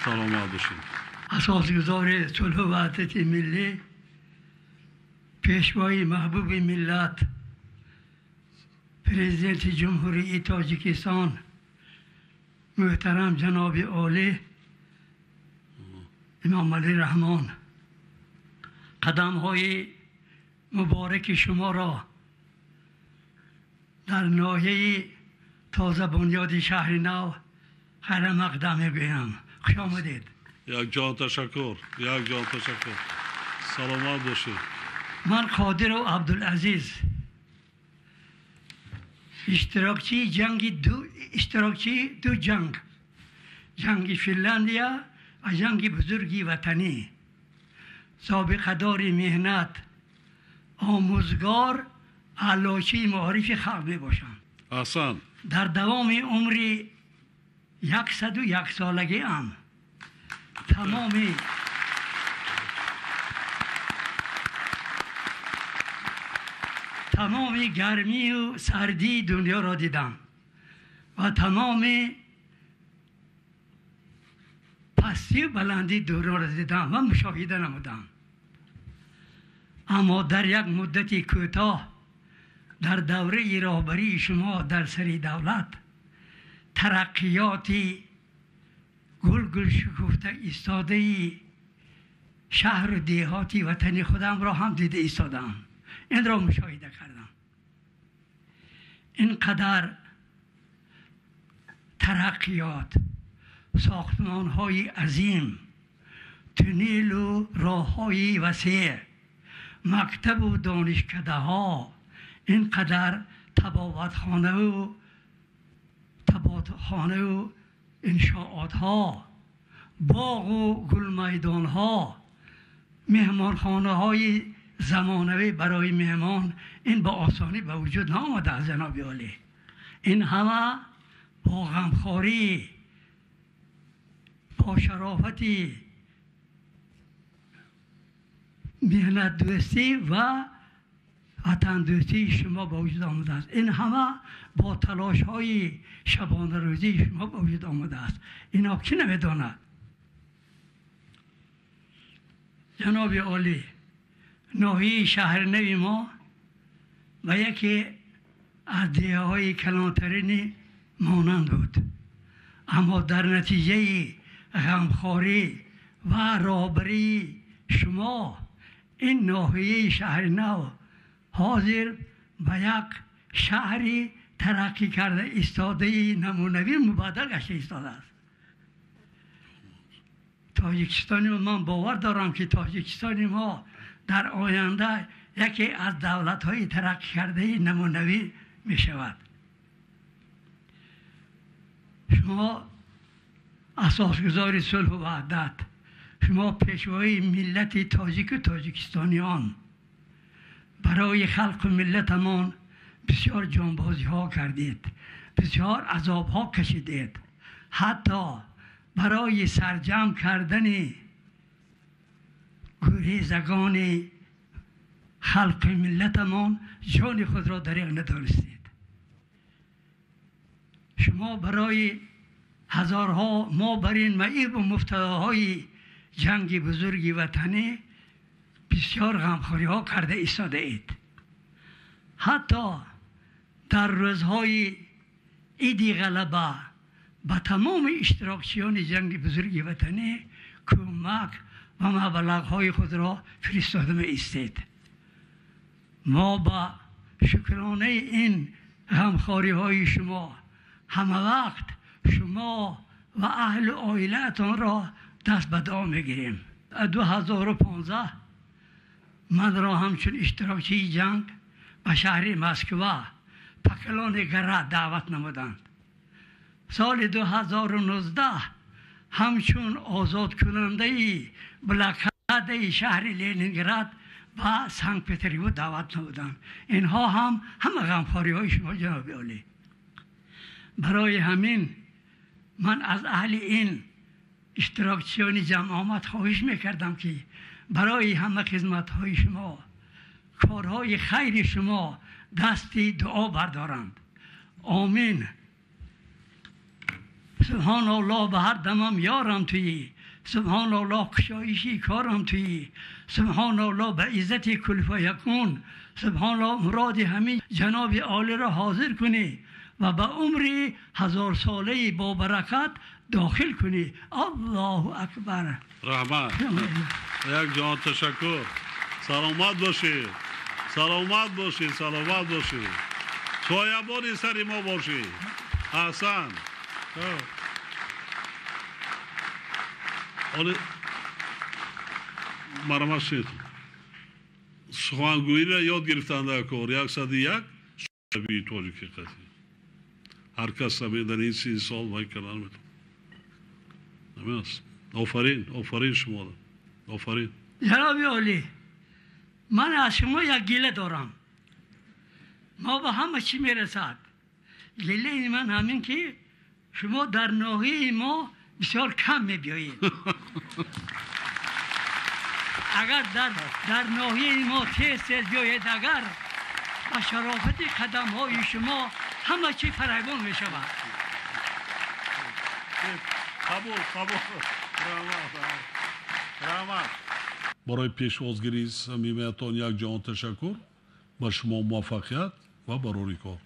Саломат бошед. Асосгузори сулҳу ваҳдати миллӣ, пешвои маҳбуби миллат, президенти Ҷумҳурии Тоҷикистон муҳтарам ҷаноби олӣ Эмомалӣ Раҳмон, қадамҳои мубораки шуморо дар ноҳияи тозабунёди шаҳри нав хайрамақдам мегӯям. Хуш омадед. Якҷон ташаккур, якҷон ташаккур. Саломат бошед. Ман Қодиров Абдулазиз, иштирокчии ҷанги ду, иштирокчии ду ҷанг, ҷанги Финляндия ва ҷанги бузурги ватанӣ, собиқадори меҳнат, омӯзгор, аълочии маорифи халқ мебошам. Аҳсан. Дар давоми умри 101 солагиам тамоми гармию сардии дунёро дидам ва тамоми пастию баландии дунёро дидам ва мушоҳида намудам. Аммо дар як муддати кӯтоҳ, дар давраи роҳбарии шумо дар сари давлат, тараққиёти гулгул шукуфта истодаи шаҳру деҳоти ватани худамро ҳам дида истодаам. Инро мушоҳида кардам. Ин қадар тараққиёт, сохтмонҳои азим, туннелу роҳҳои васеъ, мактабу донишкадаҳо, ин қадар табобатхонаву иншоотҳо, боғу гулмайдонҳо, меҳмонхонаҳои замонавӣ барои меҳмон, ин ба осонӣ ба вуҷуд наомадааст, ҷаноби олӣ. Ин ҳама бо ғамхорӣ, бо шарофати меҳнатдӯстӣ ва ватандӯстии шумо ба вуҷуд омадааст. Ин ҳама бо талошҳои шабонарӯзии шумо ба вуҷуд омадааст. Ино кӣ намедонад? Ҷаноби олӣ, ноҳияи шаҳрнави мо ба яке аз деҳаҳои калонтарини монанд буд, аммо дар натиҷаи ғамхорӣ ва роҳбарии шумо ин ноҳияи шаҳри нав ҳозир ба як шаҳри тараққӣ карда истодаи намунавӣ мубаддал гашта истодааст. Тоҷикистони ман, бовар дорам, ки Тоҷикистони мо дар оянда яке аз давлатҳои тараққӣ кардаи намунавӣ мешавад. Шумо асосгузори сулҳу ваҳдат, шумо пешвои миллати тоҷику тоҷикистониён, барои халқу миллатамон бисёр ҷонбозиҳо кардед, бисёр азобҳо кашидед. Ҳатто барои сарҷамъ кардани гурезагони халқи миллатамон ҷони худро дареғ надонистед. Шумо барои ҳазорҳо мо бар ин маибу мубталоҳои ҷанги бузурги ватанӣ бисёр ғамхориҳо карда истодаед. Ҳатто дар рӯзҳои иди ғалаба ба тамоми иштирокчиёни ҷанги бузурги ватанӣ кӯмак ва маблағҳои худро фиристода меистед. Мо ба шукронаи ин ғамхориҳои шумо ҳамавақт шумо ва аҳлу оилаатонро даст ба дуо мегирем. 2015 манро ҳамчун иштирокчии ҷанг ба шаҳри Москва, Поклонная гора даъват намуданд. Соли 2019 ҳамчун озодкунандаи блокадаи шаҳри Ленинград ба Санкт Петербург даъват намуданд. Инҳо ҳам ҳама ғамхориҳои шумо, ҷаноби олӣ. Барои ҳамин ман аз аҳли ин иштирокчиёни ҷамъомад хоҳиш мекардам, ки барои ҳама хизматҳои шумо, корҳои хайри шумо дасти дуо бардоранд. Омин. Субҳоналлоҳ, ба ҳар дамам ёрам туӣ. سبحان الله کشایشی کارم تویی، سبحان الله به عزت کل فیکون، سبحان الله مراد همین جناب عالی را حاضر کنی و به عمر 1000 ساله با برکت داخل کنی. الله اکبر. رحمت. یک جان تشکر. سلامت باشید. سلامت باشید. سلامت باشید. سایبان سر ما باشید. احسن. حالا марҳамат, сухангӯиро ёд гирифтан дар кор. 101 бии тоҷики қатӣ ҳар кас дар ин 30 сол вай кардан метавонад. Намеаст. Офарин, офарин шуморо, офарин. ҷаноби олӣ, ман аз шумо як гила дорам. Мо ба ҳама чӣ мерасад. Гилаи ман ҳамин ки шумо дар ноҳияи мо бисёр кам мебиёед. Агар дар ноҳияи мо тез тез биёед, агар ба шарофати қадамҳои шумо ҳама чӣ фарайбон мешавад. Қабул, қабул. Раҳмат. Барои пешвозгирии самимиятон як ҷаҳон ташаккур. Ба шумо муваффақият ва барори кор.